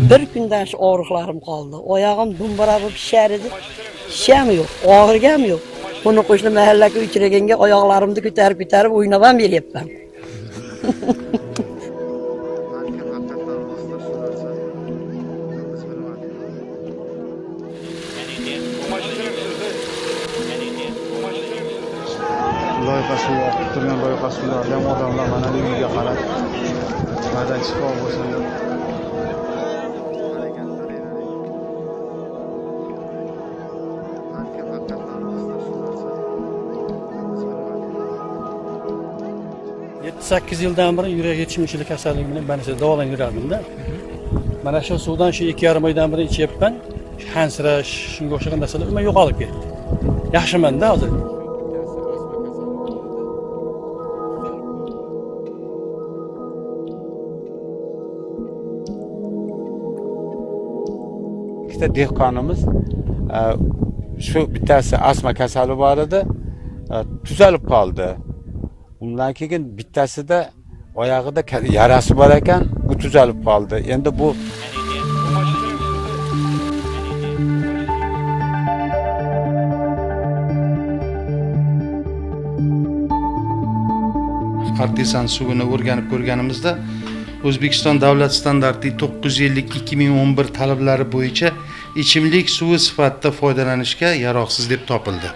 Bir kundan shu og'riqlarim qoldi. Oyog'im dumbara bo'lib shishar edi. Shisham yo'q, og'irgam yo'q. Buni qo'shni mahallaga uchraganga oyoqlarimni ko'tarib ko'tarib o'ynab ham beryapman. Balkim haqiqatdan rostdir shu narsa. Biz bilmadik. Loyqa suvi oqib turgan loyqa suvlarni ham odamlar mana bu uyga qarab madad shifo bo'lsin deb. Harakatlar edi. Balkim haqiqatdan rostdir shu narsa. Biz bilmadik. 7-8 yildan beri yurak yetishmovchilik kasalligi bilan mana shu davolanib yurardimda. Mana shu suvdan shu 2,5 oydan beri ichyapman. Hansirash, shunga o'xshagan narsalar umuman yo'qolib ketdi. Yaxshimanda hozir. Ikkita dehqonimiz shu bittasi astma kasali bor edi, tuzalib qoldi. Undan keyin bittasida oyog'ida yarasi bor ekan, bu tuzalib qoldi. Endi bu Artezan suvini o'rganib ko'rganimizda O'zbekiston davlat standarti 952/2011 talablari bo'yicha ichimlik suvi sifatida foydalanishga yaroqsiz deb topildi.